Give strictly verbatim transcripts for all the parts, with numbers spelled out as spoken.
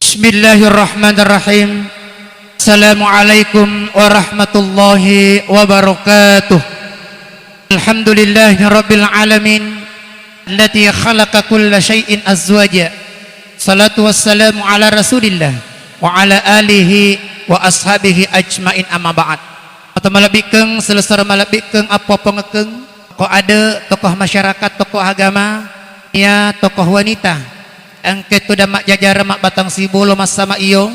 Bismillahirrahmanirrahim. Assalamualaikum warahmatullahi wabarakatuh. Alhamdulillahirabbil alamin. Allati khalaqa kulla syai'in azwaja. Salatu wassalamu ala Rasulillah wa ala alihi wa ashabihi ajmain, amma ba'd. Atau malebbikkeng, selesar malebbikkeng, apa-apa ngekeng, tokoh ade, tokoh masyarakat, tokoh agama, ya, tokoh wanita. Engka tu dan majjajareng mabbatang sibolo massama iyo,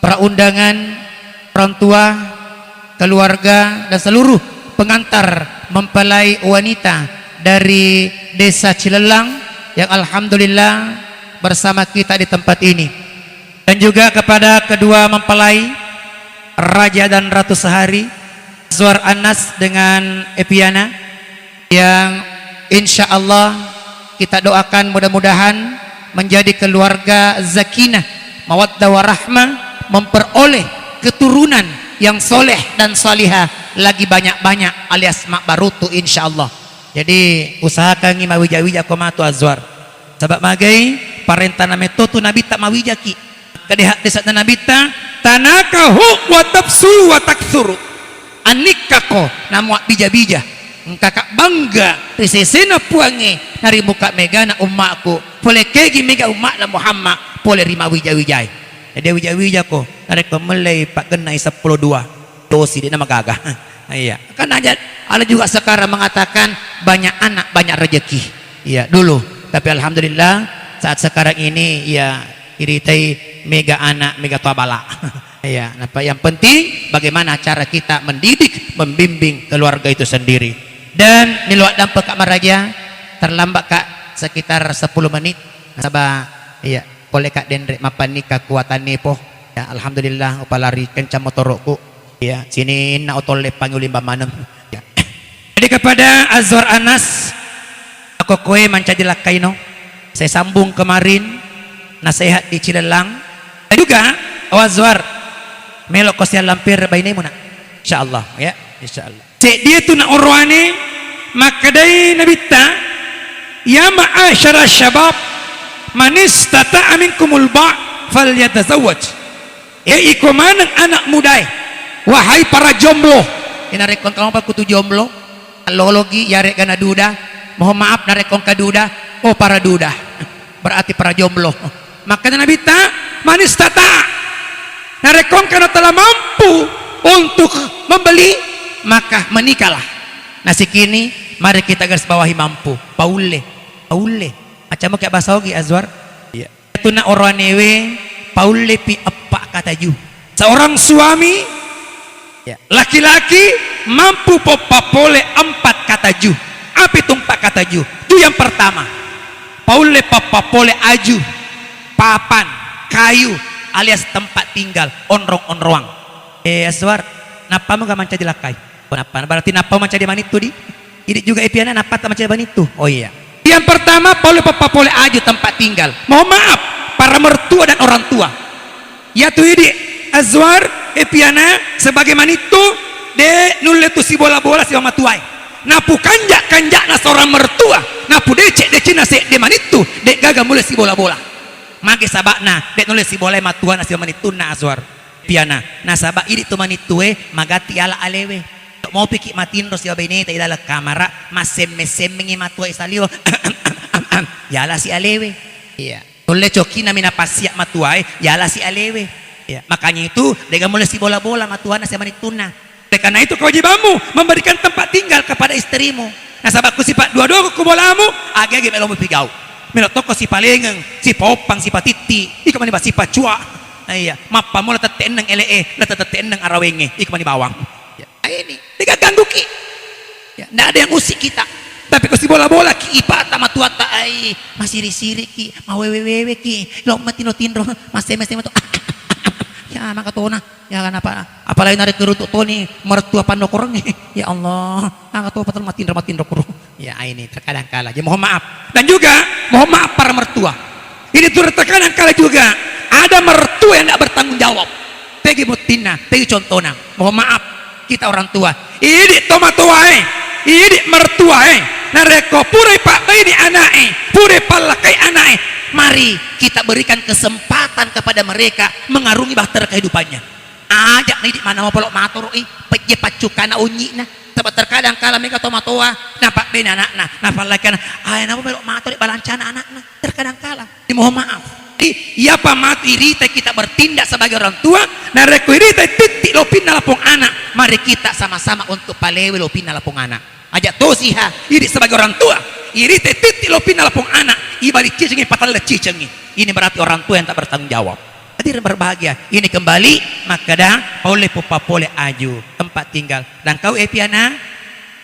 para undangan, orang tua, keluarga, dan seluruh pengantar mempelai wanita dari Desa Cilellang yang alhamdulillah bersama kita di tempat ini. Dan juga kepada kedua mempelai, Raja dan Ratu Sehari, Azwar Anas dengan Epiana, yang insya Allah kita doakan mudah-mudahan menjadi keluarga zakinah, mawaddah warahmah, memperoleh keturunan yang soleh dan salihah lagi banyak-banyak alias mak barutu, insya Allah. Jadi usahakangngi mawija-wija ko matu Azwar. Sabab magai parentana metto tu Nabitta mawijaki. Kade haddesanna Nabitta, "Tanakahu wa tafsu wa taksuru." Annikkako namuabbija-bija. Engkaka bangga ri sesena Puangnge narimuka megana ummaku. Pole kegi mega umma'na Muhammad pole ri mawija-wijae. Jadi wija-wijako narekko mellei paggennai seppulo dua dosi, de'na magaga. Iya. Kan aja ada juga sekarang mengatakan banyak anak banyak rezeki. Iya, dulu. Tapi alhamdulillah saat sekarang ini ya iritai mega anak mega tua bala. Iya, napa yang penting bagaimana cara kita mendidik, membimbing keluarga itu sendiri. Dan miloa dampe Kak maraja, terlambat Kak sekitar sepuluh menit. Nasaba iya, pole Kak denre mapanni kekuatanni po. Ya, alhamdulillah upalari kencang motoroku. Ya, sininna otolle pangi ulimba maneng. Ya. Jadi kepada Azwar Anas, aku kue mancaji lakkaino. Saya sambung kemarin, nasihat di Cilelang. Dan juga, oh Azwar, melok ko siang lampir bainemu nak. Insya Allah, ya, insya Allah. Seddie tu na oroane makkedai Nabitta, "Ya ma'asyara syabab, man istata'a minkumul ba'a falyatazawwaj." E iko maneng anak mudae, wahai para jomblo. Inarekko engka mopa kutu jomblo, allologi yaregga naduda, mohon maaf narekko engka duda, oh para duda. Berarti para jomblo. Makanya Nabitta, "Man istata." Narekko engka tala mampu untuk membeli, maka menikahlah. Nah, sikini, mari kita garis bawahi mampu. Paulle, paulle. Macam kayak bahasa Ogi, Azwar. Iya. Tuna oroanewe, paulle pi eppa kataju. Seorang suami Ya. Laki-laki mampu poppapole empat kata ju. Api tu empat kata ju? Ju yang pertama, paulle pappapole aju, papan, kayu, alias tempat tinggal, onrong-onroang. Eh, Aswar, nappa muga mancaji lakkai? Oh, nappa, berarti nappa mancaji manittu di? Idi juga Epiana nappa tak mancaji manittu. Oh iya. Yang pertama, paulle pappapole aju tempat tinggal. Mohon maaf, para mertua dan orang tua. Iyatu idi Azwar, Epiana, sebagai manittu, de nulle tu sibola-bola sibawa matuae. Napu kanja-kanjana seorang mertua, napu decek-decena sedde manittu, de gaga mulle sibola-bola. Magi sabakna, de nulle sibolai matuana sibawa manittunna Azwar, Epiana. Nasaba idi tu manittue magatti yala alewe. Mopiki matinro sibawa beneta ilaleng kamara, massemme-semmengi matuae salio. Yalasi alewe. Iya. Nulle cokinami napassia matuae, yalasi alewe. Ya, makanya itu, dega mulle sibola-bola matuana sibawa manittunna. Oleh karena itu, kewajibanmu memberikan tempat tinggal kepada istrimu. Nasaba ku sipa dua-dua ku bolamu, age-age melo mupigau. Melo tokko sipalengeng, sipaoppang, sipatitti, iko mani ba sipacua. Nah, iya, mappamu la tette enneng ele e, la tette enneng arawengnge, iko mani bawang. Ya, ini, dega gangguki. Ya, ndak ada yang usik kita. Tapi ko sibola-bolaki ipata matuatta ai, masiri-siriki, mawewe-weweki, lo matinro-tinro, maseme-seme tu. Ya, maka tona. Ya, kenapa? Apalagi narik keruntuk toni, mertua pandokorengnge. Ya Allah, maka to patal matinro-matinro kuro. Ya, ini terkadang kala. Jadi mohon maaf. Dan juga mohon maaf para mertua. Ini turut terkadang kala juga ada mertua yang tidak bertanggung jawab. Pegi buttinna, pegi contona. Mohon maaf, kita orang tua. Idi tomatoae, idi mertuae. Narekko purai pabbaini ana'e, purai pallakai ana'e, Mari kita berikan kesempatan kepada mereka mengarungi bahtera kehidupannya. Aja' na idi' maneng mapolo' matoro'i, pejje paccukana onyi'na. Saba' terkadang kala mega tomatoa, napabbene ana'na, napallakianna, ae namo melo' matori' balancana ana'na. Terkadang kala. Jadi mohon maaf. Jadi, iyapa matu irita kita bertindak sebagai orang tua, narekko irita titti' lopinna lapong ana', mari kita sama-sama untuk palewe lopinna lapong ana'. Aja' tosi ha, idi' sebagai orang tua, irita titti' lopinna lapong ana', ibali cicengngi, patelle cicengngi. Ini berarti orang tua yang tak bertanggung jawab. Hadirin berbahagia, ini kembali makkeda paulle poppa pole aju tempat tinggal. Dan kau, Epiana,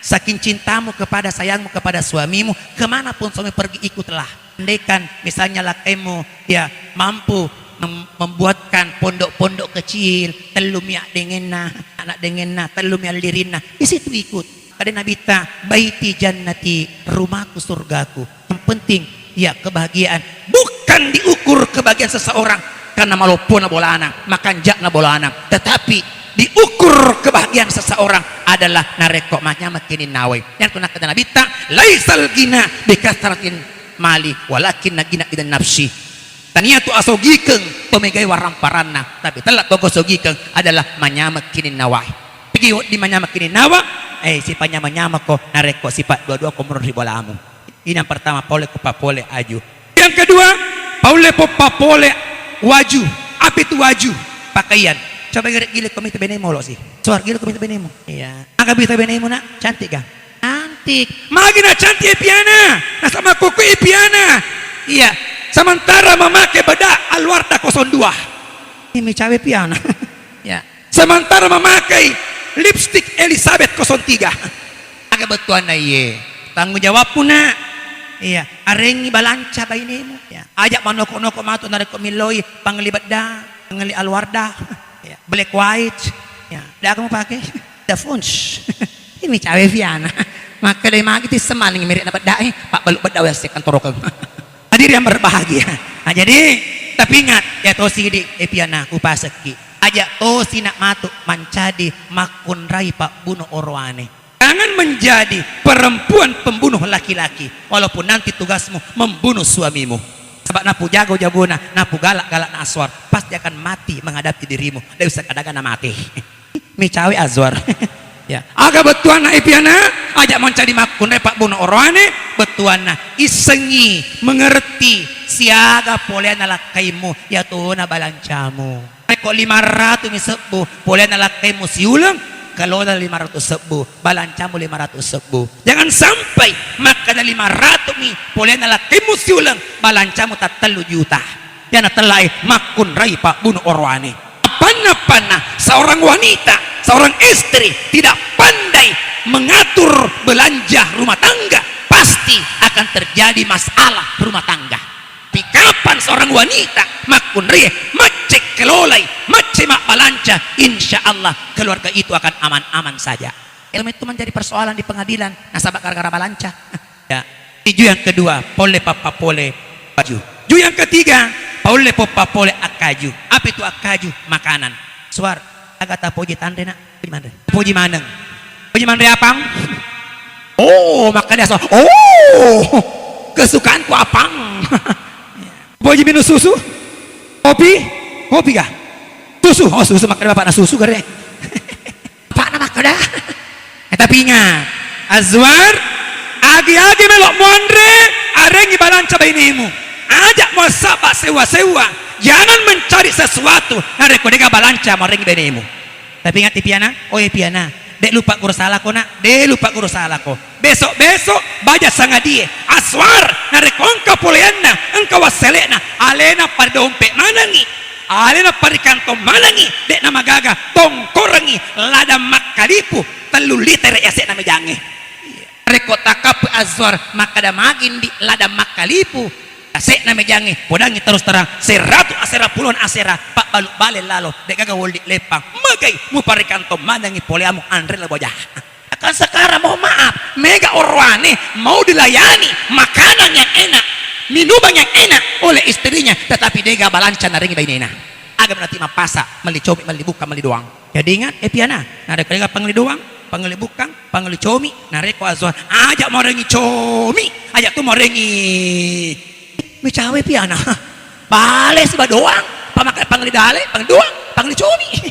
saking cintamu kepada, sayangmu kepada suamimu, kemanapun suami pergi, ikutlah. Andaikan misalnya lakaimu, ya, mampu mem-, membuatkan pondok-pondok kecil, tellumi addengenna, anak dengenna, tellumi allirinna, di situ ikut. Kade Nabitta, "Baiti jannati, rumahku surgaku." Yang penting, ya, kebahagiaan. Bukan diukur kebahagiaan seseorang karena maloppona bolana, makanja'na bolana. Tetapi diukur kebahagiaan seseorang adalah narekko manyameng kininnawai. Yang tu nakkeda Nabitta, "Laisal gina bikasratin mali, walakin gina bidan nafsi." Tania tu asogikeng to megai waramparanna, tapi tella' toko sogikeng adalah manyameng kininnawai. Pigi wedding manyameng kininnawa, eh, sipanyameng-nyamengko narekko sipa' dua-dua ko muro ri bolamu. Ini yang pertama, pole ko papole aju. Yang kedua, paulle poppa pole waju. Apa itu waju? Pakaian. Coba gere-, gile ko mita benemu lo si. Suar gile ko mita benemu. Iya. Aga bisa benemu, Nak? Cantik ga? Cantik. Magi na cantik Epiana? Nasaba' makkukku Epiana. Iya. Sementara memakai bedak Alwarda kosong dua. Ini mi cawe Piana. Ya. Sementara memakai lipstick Elizabeth kosong tiga. Aga bettuanna iye. Tanggung jawabmu, Nak. Iya. Arengi balanca bainemu. Ya. Aja' manoko-noko matu narekko milloi pangelli bedak, pangelli Alwarda. Ya. Black white. Ya. Dak kamu pakai? Da Fons. Ini cawe Piana. Makkeda magi tisseng maling merekna bedak e, pabbalu bedak wae sekkantorokeng. Hadirin yang berbahagia. Nah, jadi, tapi ingat, ya tosi di Epiana, kupasekki. Aja' tosi nak matu mancaji makkunrai pabbuno oroane. Jangan menjadi perempuan pembunuh laki-laki, walaupun nanti tugasmu membunuh suamimu. Saba' napu jago-jagona, napu galak-galakna Aswar, pasti akan mati menghadapi dirimu. Ndak bisa kadaga na mati. Mi cawe Azwar. Ya. Aga bettuanna Epiana, aja' mancaji makkunrai pabbuno oroane, bettuanna issengngi, mengerti, siaga poleanna lakkaimu, yatona balancamu. Rekko lima ratu mi sebbu, poleanna lakkaimu siuleng, kelola lima ratu sebbu, balancamu lima ratu sebbu. Jangan sampai makkeda lima ratu mi poleanna lakkaimu siuleng, balancamu tattellu juta. Yana tellae makkunrai pabbuno oroane. Appanna-appanna seorang wanita, seorang istri tidak pandai mengatur belanja rumah tangga, pasti akan terjadi masalah rumah tangga. Tapi kapan seorang wanita makkunrai, macce kelolai, macce mabbalanca, insya Allah keluarga itu akan aman-aman saja. Itu menjadi persoalan di pengadilan, nasaba' gara-gara balanca. Ya. Ju yang kedua, pole pappa pole waju. Ju yang ketiga, paulle poppa pole akkaju. Apa itu akkaju? Makanan. Suar, aga tapoji tanre, Nak? Poji manre. Poji maneng. Poji manre apang? Oh, makkeda so. Oh, kesukaanku apang. Poji minum susu? Kopi? Kopi ga? Susu? Oh, susu, makkeda bapakna susu gare. Apa'na makkeda? Eh, tapi ingat, Azwar, agi-agi melo' muanre, arengi balanca bainemu. Aja' muassaba' sewwa-sewwa. Jangan mencari sesuatu narekko de'ga balanca muarengi bainemu. Tapi ingat, Epiana, oh, Epiana, de' lupa guru salako, Nak, de' lupa guru salako. Besok-besok baja sangadie, Aswar, narekko engka poleanna, engka wassele'na, alena pada dompet manengi. Alena parikantong manengi, de' namagaga, tongkorengi ladang makkalipu tellu litere' yase'na mejangnge. Rekko takkappe Azwar makkeda magi ndi' ladang makkalipu yase'na mejangnge, podangngi terus terang, seratu asera, pulona asera, pabbalu bale lalo, de' gaga wolli leppang, magai muparikantong manengi poleammu anre labo jaha. Kan sekarang, mohon maaf, mega oroane mau dilayani makanan yang enak, minuman yang enak oleh istrinya, tetapi de'ga balanca narengi bainena. Aga nanti mappasa, melli comi, melli bukkang, melli doang. Jadi ingat, Epiana, narekko de'ga pangelli doang, pangelli bukkang, pangelli comi, narekko Azwar, aja' muarengi comi, aja' tu muarengi Micawe piana. Bale siba doang, pamaka pangli dale, pangli doang, pangli comi.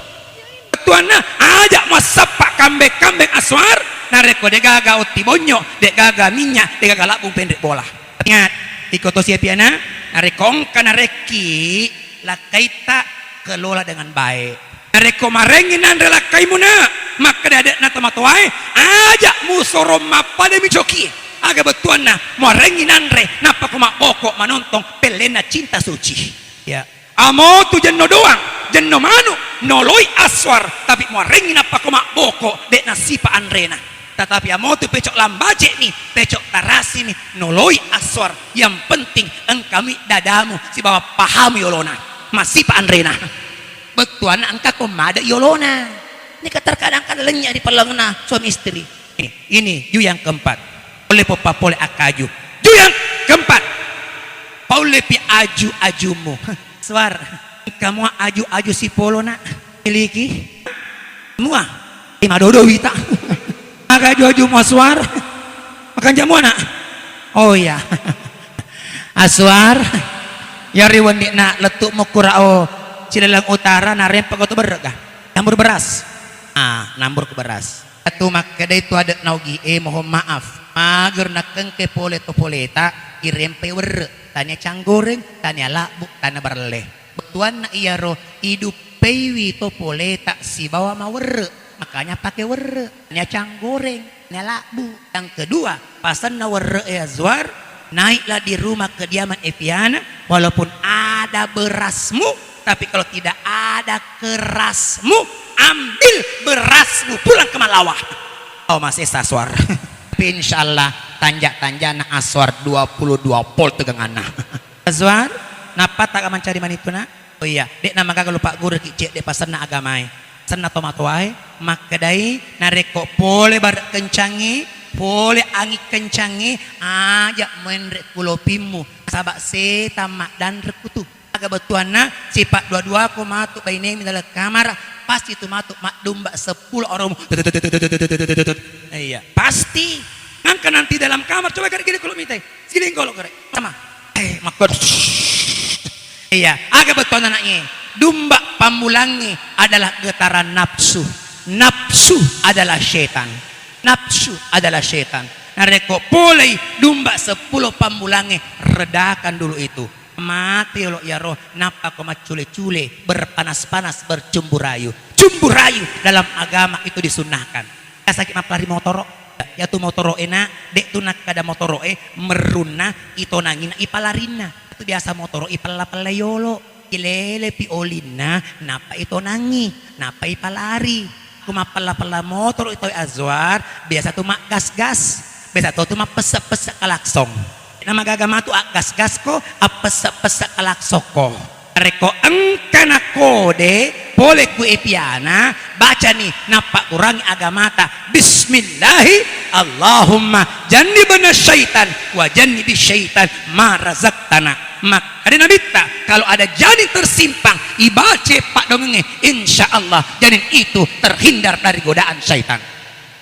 Tuanna, aja muassappa kambeng-kambeng Aswar, narekko degaga otti bonyo, degaga minnya, degaga labbung penre bola. Ingat, iko tosi piana, narekko engka narekki lakkaitta kelola dengan baik. Narekko marengngi nanre lakkaimu na, makkeda ade'na tomatoae, aja musoro mappada micoki. Aga bettuanna, muarengngi nanre, nappa ko mabboko manontong pellenna Cinta Suci. Ya. Amo tu jenno doang, jenno manu, noloi Aswar, tapi muarengngi nappa ko mabboko, de' nasipa anrena. Tetapi amo tu pecok lambace'ni, pecok tarasini, noloi Aswar. Yang penting engkami dadamu sibawa pahamu yolona. Masipa anrena. Bettuanna engka ko made yolona. Ini terkadang kan lenyap di pellengna suami istri. Ini, ini ju yang keempat. Oleh poppa pole akkaju. Ju yang keempat. Paulle pi aju-ajumu. Suar, engka mua aju-aju sipolo na miliki. Mua. Lima dodo wita. Aga aju-aju mua Suar. Makan jamu anak. Oh iya. Aswar, yari wenni na lettu mukura o Cileleng Utara narempa ko to berre ga. Nambur beras. Ah, nambur ke beras. Atu makkeda itu ade'na Ogi e, mohon maaf. Mager nakkengke pole to poleta, irempe werre. Tania canggoreng, tania labbu, tania barelle. Bettuanna iyaro iduppeiwi to poleta sibawa mawerre. Makanya pake werre. Tania canggoreng, tania labbu. Yang kedua, pasenna werre e Azwar, naiklah di rumah kediaman Eviana, walaupun ada berasmu, tapi kalau tidak ada kerasmu, ambil berasmu pulang ke Malawa. Oh, masih Aswar. Tapi insyaallah tanja-tanjana Aswar dua puluh dua volt teganganna. Azwar, nappa taga mancari manitu na? Oh iya, de' namagaga lo pagguruki cedde pasenna agamae. Senna tomatoae makkedai, narekko pole bare kencangi, pole anging kencangi, aja menre kulopimmu, saba setang maddanre kutu. Aga bettuanna, sipa dua-duako matu bainemi dalam kamar, pasti tu matu maddumba seppulo oromu. Iya, pasti. Nangka nanti dalam kamar, coba kare gini kalau mitai. Siling golok kare. Sama. Eh, makkor. Iya, aga bettuanna anaknya. Dumba pammulangi adalah getaran nafsu. Nafsu adalah setan. Nafsu adalah setan. Narekko polei dumba seppulo pammulangi, redakan dulu itu. Mate yolo iyaro, nappa ko maccule-cule, berpanas-panas, bercumbu rayu. Cumbu rayu dalam agama itu disunnahkan. Biasaki mappalari motoro. Yatu motoro e na, de' tu nakkada motoro e merrunna itonangina ipalarinna. Itu biasa motoro ipella-pella yolo. Ilelepi olinna, nappa itonangi, nappa ipalari. Ku mappella-pella motoro i tau Azwar, biasa tu maggas-gas. Biasa to tu mappesse-pesse kalaksong. Namagaga matu aggas-gasko, appesse-pesse kalaksokko. Rekko engka nakode pole ku Epiana, bacani nappaggurangi agamata. Bismillahi, Allahumma jannibna syaitan wa jannibi syaitan ma razaqtana. Makkeda Nabitta, kalau ada janin tersimpang, ibaca paddoangengnge, insya Allah janin itu terhindar dari godaan syaitan.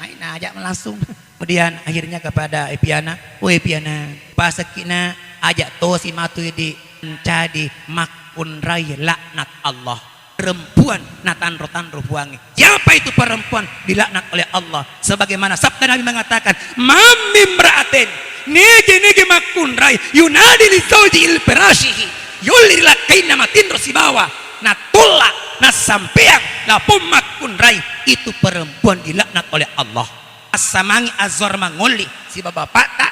Aina aja langsung. Kemudian akhirnya kepada Epiana, "Woi Epiana, pasekkina aja tosi matu di mencadi makkunrai laknat Allah." Perempuan natanro-tanro Puangnge. Siapa itu perempuan dilaknat oleh Allah? Sebagaimana sabda Nabi mengatakan, "Ma min imra'atin," nege-nege makkunrai, "yunadi li zaujihil firasyihi," yolli ri lakkainna matinro sibawa, natollak, nassampeang, lapong makkunrai, itu perempuan dilaknat oleh Allah. Assamangi Azwar mangolli siba bapakta,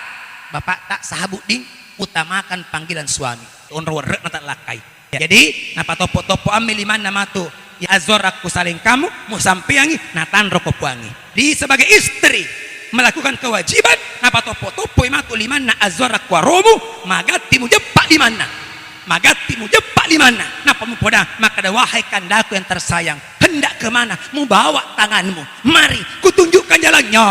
bapakta Sahabuddin, utamakan panggilan suami. Onro werre'na ta lakkai. Ya. Jadi, napatoppo-toppo ammi limanna matu. Ya Azwar, akku saleng kamu, musampeangi, natanro ko Puangnge. Di sebagai istri melakukan kewajiban, napatoppo-toppoi matu limanna Azwar, akku aromu, magatti mujeppa limanna. Magatti mujeppa limanna. Nappa mupoda, makkeda, "Wahai kandaku yang tersayang, hendak ke mana? Mubawa tanganmu. Mari, kutunjukkan jalannya."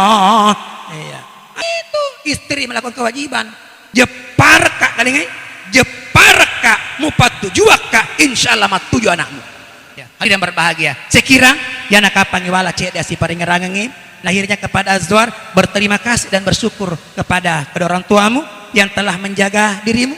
Iya. Itu istri melakukan kewajiban. Jepparekka, talingai, jepparekka, mupattujuakka, insya Allah mattuju anakmu. Ya, hadirin berbahagia. Sekira yana kapang iwala cedde asiparengerangengi, lahirnya kepada Azwar, berterima kasih dan bersyukur kepada kedua orang tuamu yang telah menjaga dirimu.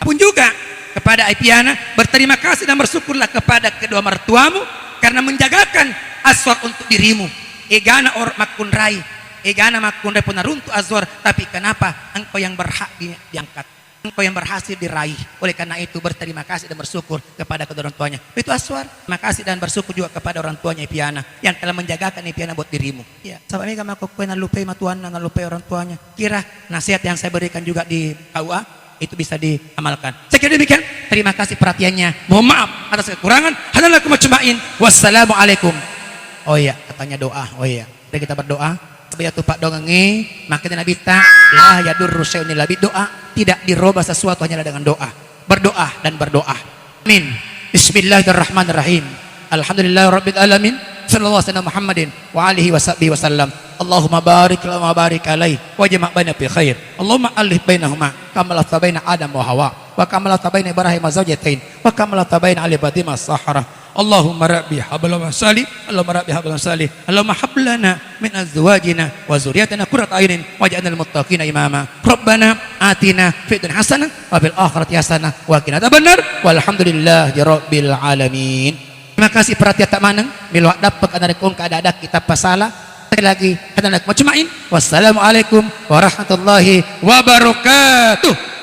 Pun juga kepada Aipiana, berterima kasih dan bersyukurlah kepada kedua mertuamu karena menjagakan aswar untuk dirimu. Egana or makkunrai, egana makkunrai pun runtuh aswar, tapi kenapa engkau yang berhak di-, diangkat? Engkau yang berhasil diraih. Oleh karena itu, berterima kasih dan bersyukur kepada kedua orang tuanya. Itu aswar. Terima kasih dan bersyukur juga kepada orang tuanya Ipiana yang telah menjagakan Ipiana buat dirimu. Ya, sahabat mega mako kue nalupai matuanna, nalupai orang tuanya. Kira nasihat yang saya berikan juga di K U A itu bisa diamalkan. Saya kira demikian. Terima kasih perhatiannya. Mohon maaf atas kekurangan. Hadanakum ajma'in. Wassalamualaikum. Oh iya, katanya doa. Oh iya. Mari kita berdoa. Sebelum itu Pak dongengi, makanya Nabi ta, "La yadurru syai'un illa bid doa." Tidak dirubah sesuatu hanyalah dengan doa. Berdoa dan berdoa. Amin. Bismillahirrahmanirrahim. Alhamdulillahirabbil alamin. Sallallahu alaihi wasallam Muhammadin wa alihi wa sahbihi wasallam. Allahumma barik, Allahumma barik alaihi wa jama' baina fi khair. Allahumma alif bainahuma kama alafta baina Adam wa Hawa wa kama alafta baina Ibrahim wa zaujatain wa kama alafta baina Ali Fatimah Sahra. Allahumma rabbi hablana salih. Allahumma rabbi hablana salih. Allahumma hablana min azwajina wa zurriyatina qurrata ayunin waj'alna lil muttaqina imama. Rabbana atina fid dunya hasanah wa fil akhirati hasanah wa qina adzabannar. Walhamdulillahi rabbil alamin. Terima kasih perhatian tak maneng. Melo dapat anak kong kada ada kita pasala. Sekali lagi, hadanakum ajma'in. Wassalamualaikum warahmatullahi wabarakatuh.